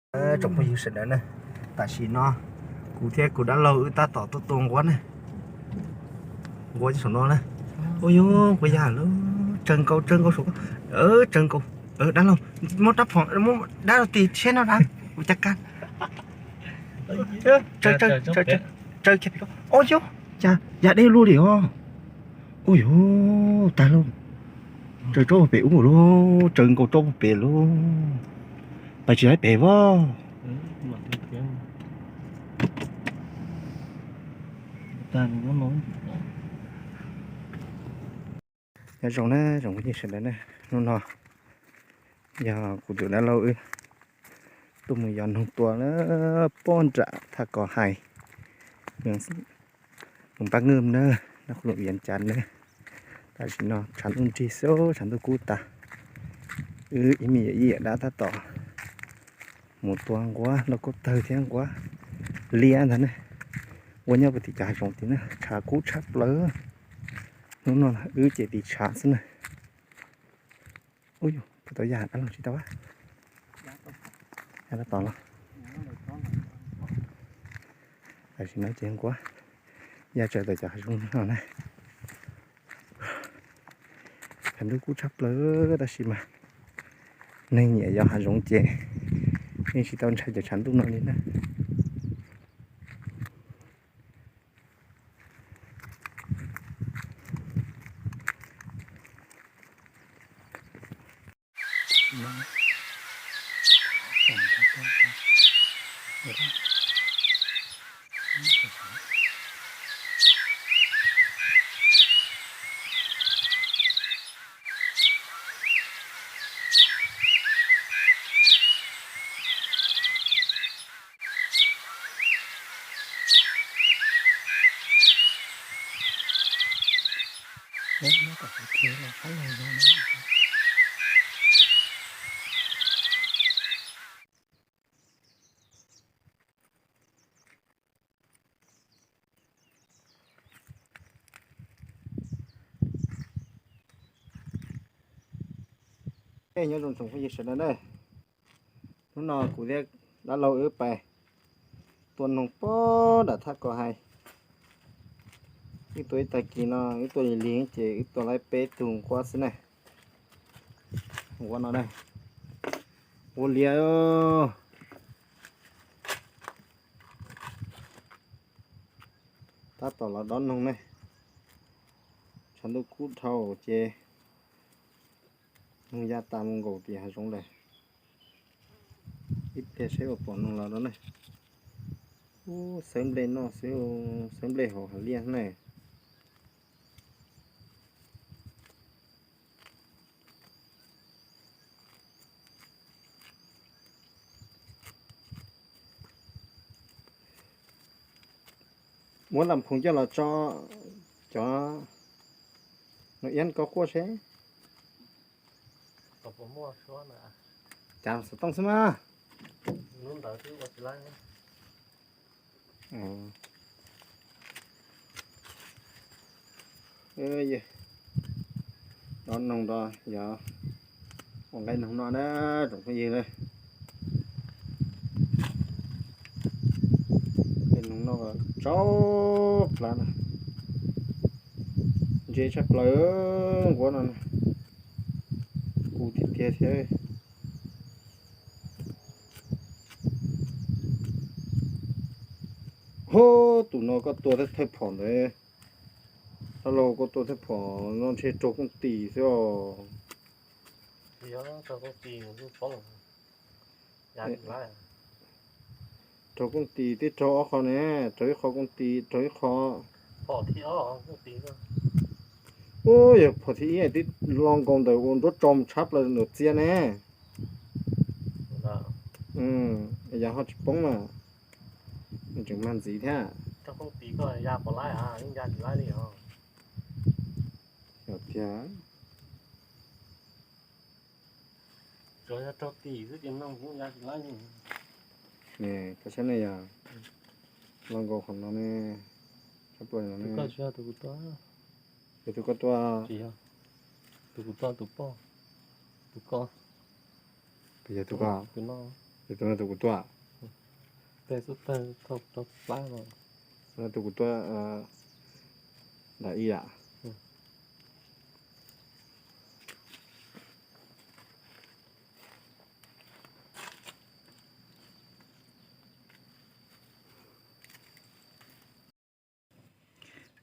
Tsoom phooj ywg sawv daws na, tam sim no kuv thiab kuv dab laug wb tab tom tuaj tua nquab na. Nquab saum no na. Ua yog nquab ya lawm, tsawg nkaus tsawg nkaus saum ko, tsawg nkaus. Dab laug, muab rab phom, muab dab laug tis tshiab no na, kuv caj kab. Tsawg, tsawg, tsawg, tsawg kiag pem ko. Ua yog, ya deb luaj li os. Ua yog, tag lauj. Tsawg tsob pem ub lauj, tsawg nkaus tsob pem lauj. Pais tsis laib pem voj. Nyob zoo na tsoom phooj ywg sawv daws na, hnub no yog kuv tus dab laug wb tuaj mus yos noog tua na, pog nram thaj kos hais, mus npaj ngwj na, nyob qhov lub viav cas na. Tam sim no tshav ntuj nrig xwb, tshav ntuj kub tas. Wb ib me nyuam ib yawm dab tab tom mus tua nquab lauj kaub tawg thiab nquab liab ntag ne. Nquab nyob puag tim cov hav zoov tid na, tshav kub tshaj plaws. Hnub no wb ces tiv tshav xwb na. Ub yus, puas tau ya dab laug tsis tau a? Ya tab tom los. Tam sim no ces nquab ya tsaws tau cov hav zoov no na. Tshav ntuj kub tshaj plaws tab sis mas neeg nyiam yos hav zoov ces yeej tsis tau ntshai cov tshav ntuj no li na. Nyob tom kuv tsev los sab laug no na. Nyob zoo tsoom phooj ywg sawv daws na, hnub no kuv thiab dab laug wb pais tua noog pog nram thaj kos hais. Wb tua ib tag kis no wb tua lig lig ces wb tua laib peb tug nquab xwb na. Nquab no na, nquab liab. Tab tom los dob noog ne, tshav ntuj kub dhau ces noog ya tas mus nkaum tim hav zoov lawm. Ib pliag saib ua pom noog los no ne. Ub, xawb nplej noj xwb, xawb nplej hauv hav liaj ne. Muab lam phoov coj los tso cov no iab koj quaj seb. Cas xov tooj xwb mas. Dob noog rau yog ua nqaij noog noj na tsoom phooj ywg na. Nqaij noog noj tsau plab na. Ntse tshaj plaws nquab no na. Kub tiag tiag thiab. Hub, tus no koj tua thawj phom ntawd, dab laug koj tua thawj phom no ntshe raug kooj tis xwb os. Raug kooj tis twb raug ob qho ne, raug ib qho kooj tis, raug ib qho. Ub, yog phom thib ib twb lo nkaus ntawm ua nruab tso mus tshab plaws ntawm txiab ne. Yog ho tsis poob mas tseem mag ntxiv thiab. Yog tiag, koj saib ne yog lo nkaus qhov no ne, tshab plaws no ne. Yog tus koj tua, tus koj, tus koj, tus koj. Tus no tus kuv tuaj. Tus no tus kuv tuaj nram ib yam.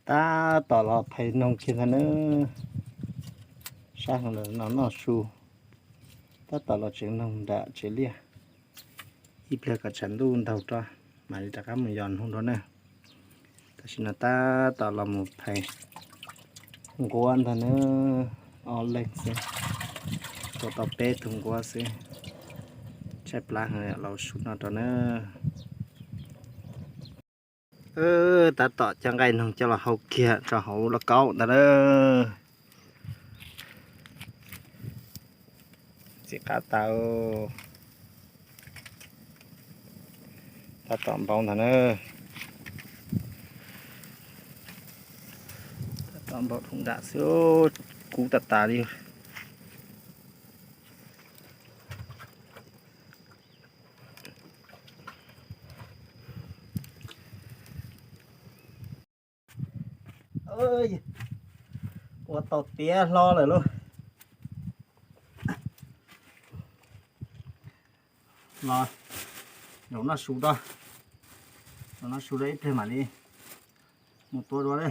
Tab tom los phais noog kiag ntag nawb. Sab heev lawm no noj su. Tab tom los tsev noog nram tsev liaj. Ib pliag kom tshav ntuj ntaug rau mam li rov qab mus yos noog dua na. Tam sim no tab tom los mus phais nquab ntag nawb. Ob leeg xwb, tua tau peb tug nquab xwb. Tshaib plab heev, los su noj rau na. Tab tom coj nqaij noog coj los hau kiag rau hauv lauj kaub ntag na. Txiv qab tas, tab tom npau ntag na. Tab tom npau dhau nram xwb, kub tas tas li. Ua tau tiav hlo lawm lauj. Los zaum noj su rau, zaum noj su rau ib pliag mam li mus tua dua li.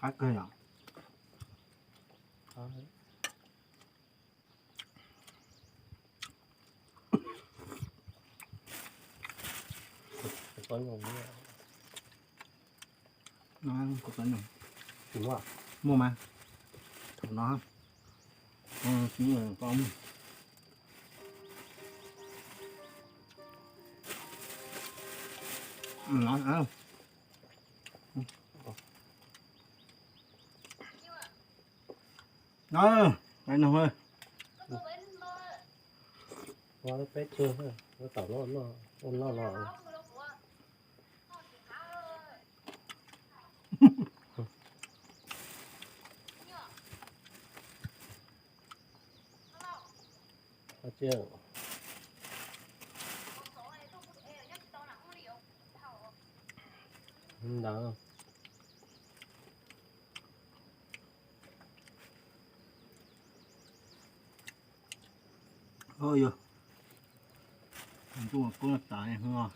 Qab kawg yom. Muaj mas, thaum no. Peb tug, tom no, ua no no. Ntawd. Yog, ntuj kub tas li os.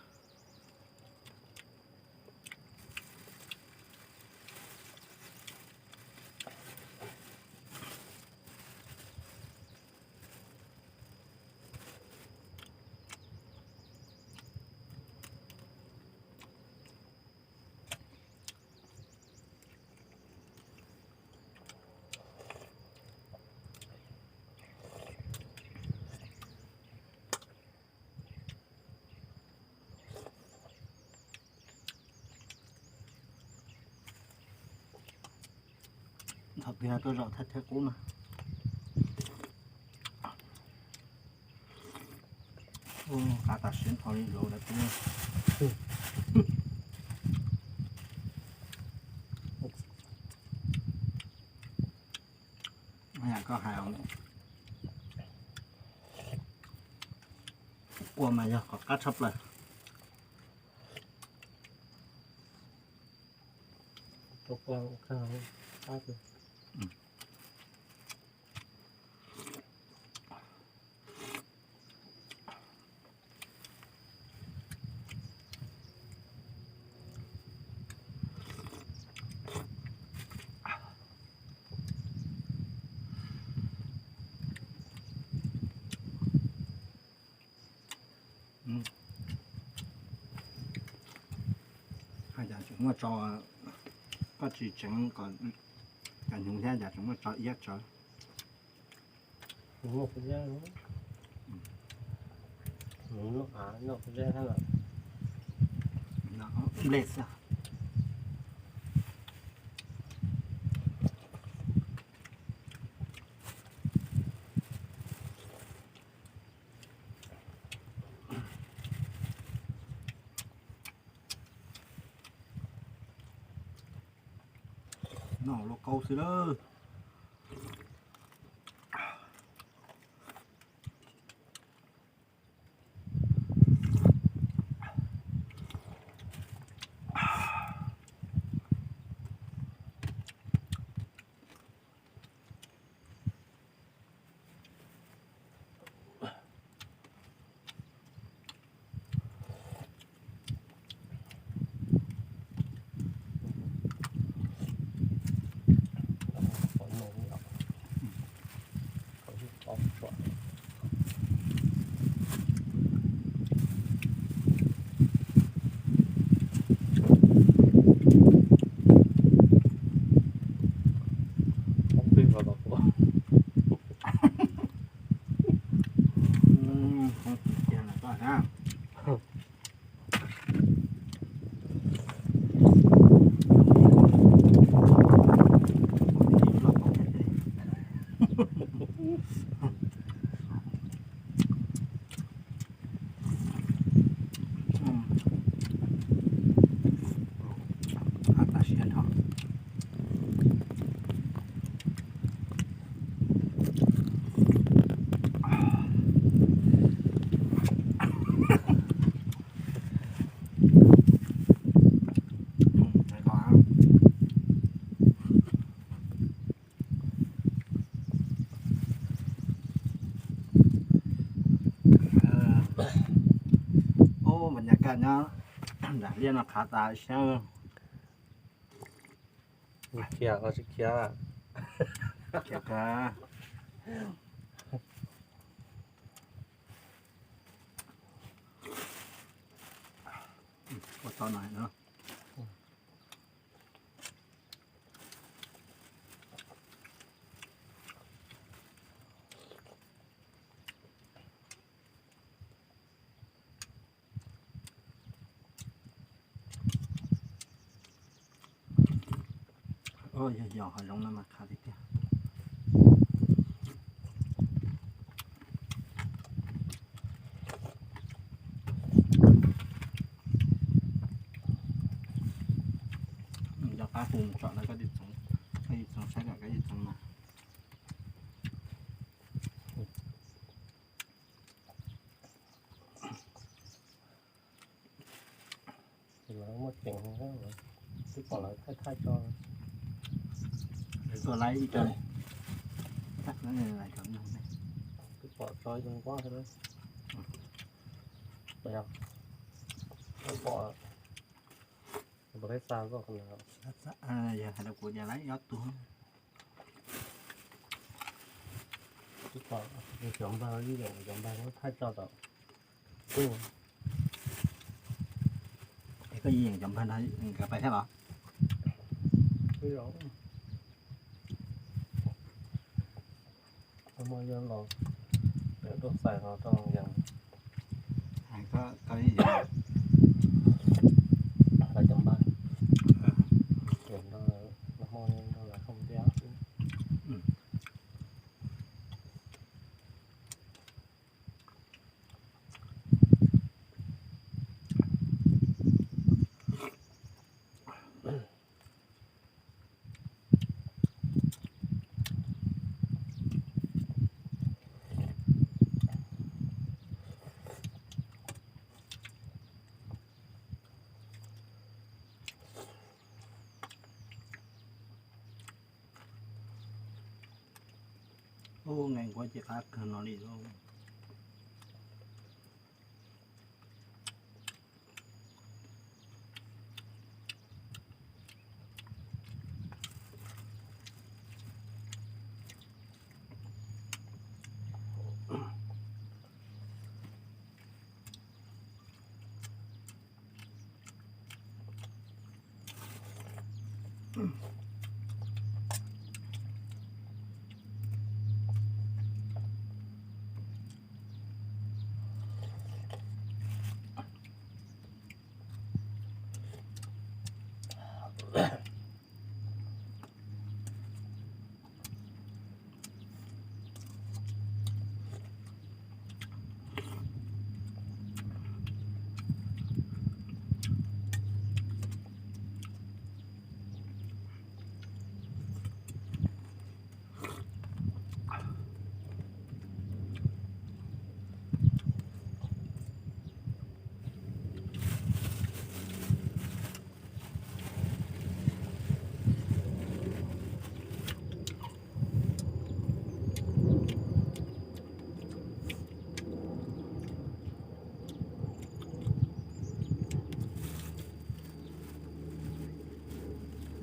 Thaum twg tuaj zaum thaij thiab qub na. Qab tas siab nrho li lawm. Yam koj hais, kua mas yog qhov qab tshaj plaws. Hais tias tseem muaj tso, koj tsis tseev kom cov hnyuv thiab cas tseem muaj tso iab tsawv. Nplej xwb. Luaj kaub xwb lawm. Ub, mas nyam kaj nyob nram liaj no qhav tas siab. Khiav los tsis khiav? Khiav kawg. Ua tau no. Yog yog hav zoov no mas qhav tiag tiag. Cov qab hu tsom no koj tsis txhoov saib kom koj tsis txhoov mas. Lawv muaj ceem, twb pom lawv thaij thaij tso. Lawv tuaj laib ib co, twb pom tso zoo nquab thiab. Pom, pom teb xa zoj. Yog hais rau kuv tias laib ob tug. Twb pom cov npawg, cov npawg muab thaij tso tom. Es koj yeem cov npawg no nkawd pais thiab los? Hmo no los pem tuaj xais no rau yeem. Hais koj, koj yeem cov npawg, hmo no lawv hoo thiab. Ub, nqaij nquab ci qab kawg no li lauj.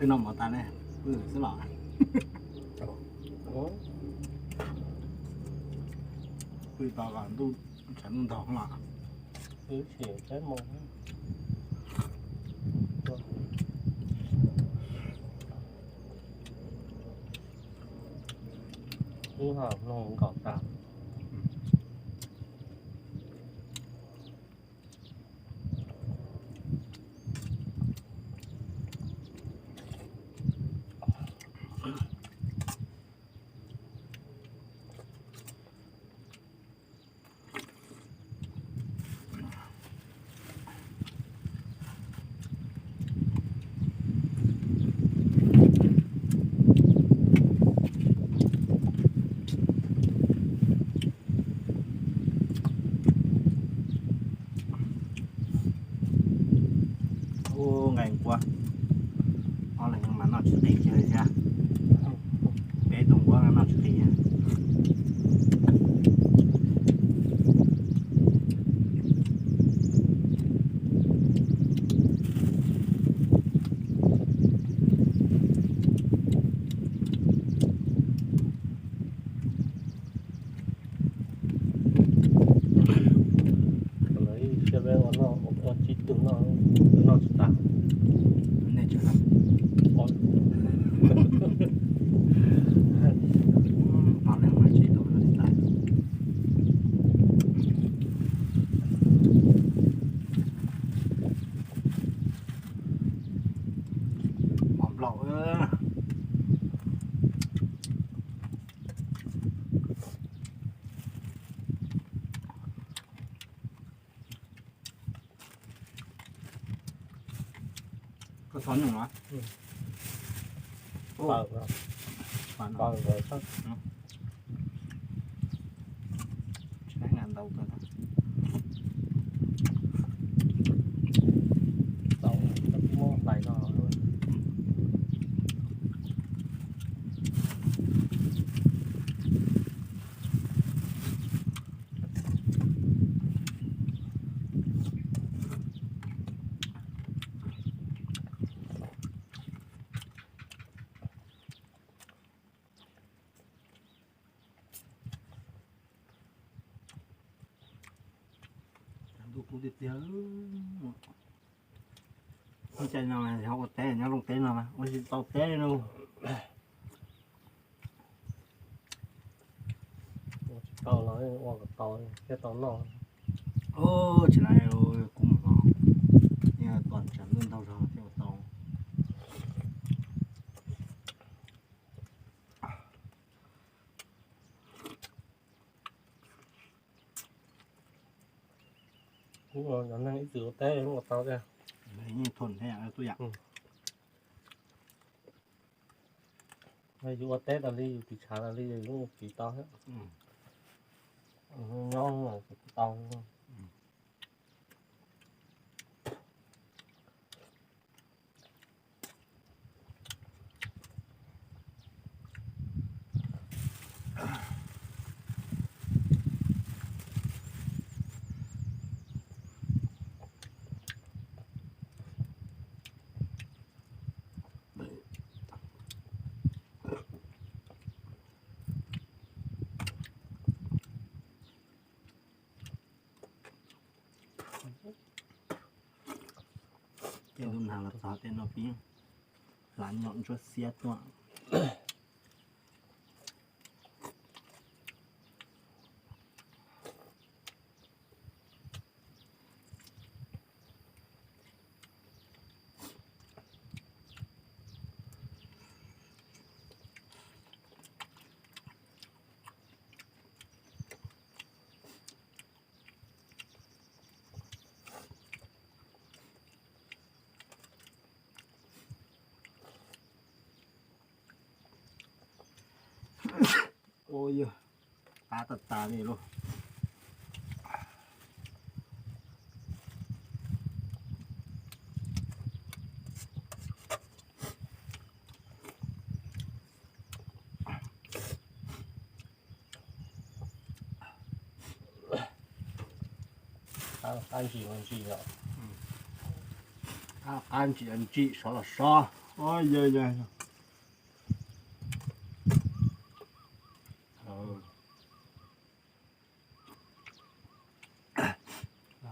Noj mov tas ne, pw xwb los? Pw tos kom ntuj tshav ntuj ntaug los? Wb ho mloog nkaum tas. Ub, nqaij nquab, ob leeg mas noj tsis qis kiag li thiab. Peb tug nquab noj tsis qis. Siab peb ua noj ua tsib tug noj, noj tsis tas. Nej tsis Mov nplaum. Koj txhob nyuj los? Tsis nqa ntau kawg. Tau, muab hlais no. Ntuj kub tiag tiag. Ua cas no yog ua teb nyob Looj teb no mas ua tsis tau teb li no. Ua tsis tau los ua kom tau thiaj tau noj. Tsis laiv, kuv mus no, yeej tos tsam ntuj ntaug zog thiaj ua tau. Kuv cov neeg ib txwm ua teb ua tau tiag. Yeej thom thiab yom, tub yam. Yus ua teb tas li yus tiv tshav tas li yus yeej tiv tau thiab. Nyob tiv tau. Tej ntu nag los txog tej no pib hlav nyom ntsuab xiab tuaj. Ua yog qab tas tas li lauj. Qab ntsim los ntsim, qab ntsim los ntsim, sov los sov. Oj, yog yog.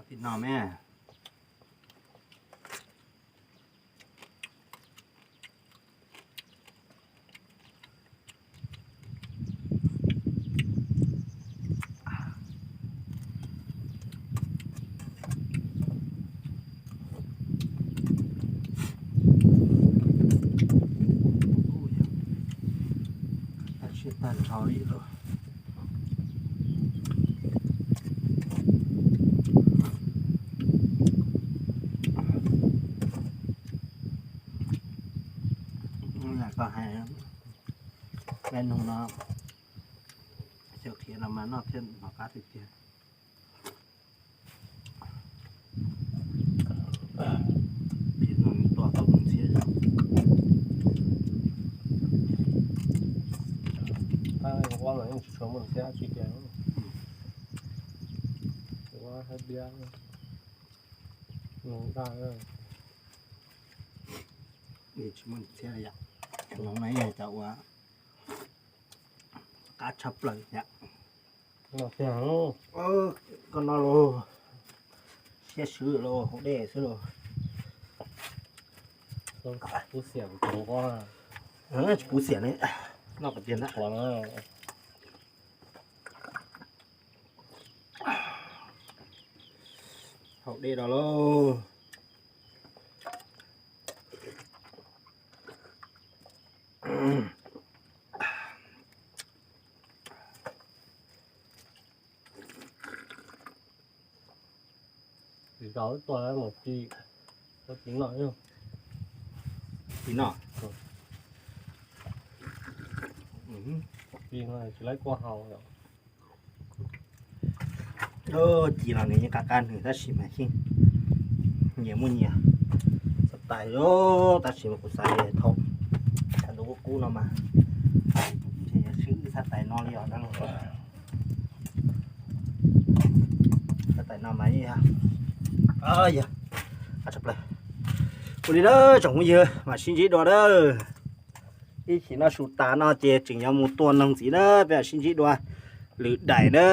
Tim no me. Tag nrho li lawm. Koj hais, peb nug no, xyaw khiav no mas noj thiaj hnov qab tiag tiag. Tua tau ntxhiab. Ua mas yeej tsis tshua muaj ntxhiab tsis tiag. Ua haib diab nug daj. Tsis muaj ntxhiab li yom. Cov no yog cov uas qab tshaj plaws yom. Koj no los siab swb los haus dej xwb los. Tsis pub xiam li, noj qhov tiag ntag. Haus dej rau lauj. Zaum ib tuaj mus ci, ci no, ci no, ci no tsis laib kuaj haus. Ci no nws yeej qab qab nws tab sis mas yeej nyias muaj nyias xav tais, tab sis mas kuv xav thaum tshav ntuj kub kub no mas ntshe yuav swb xav tais no li os. Xav tais no mas yog, yog, ua li na tsoom phooj ywg mam sib ntsib dua na. Ib chim no su tas no ces tseem yuav mus tua noog ntxiv na, peb mam sib ntsib dua lwm daim na.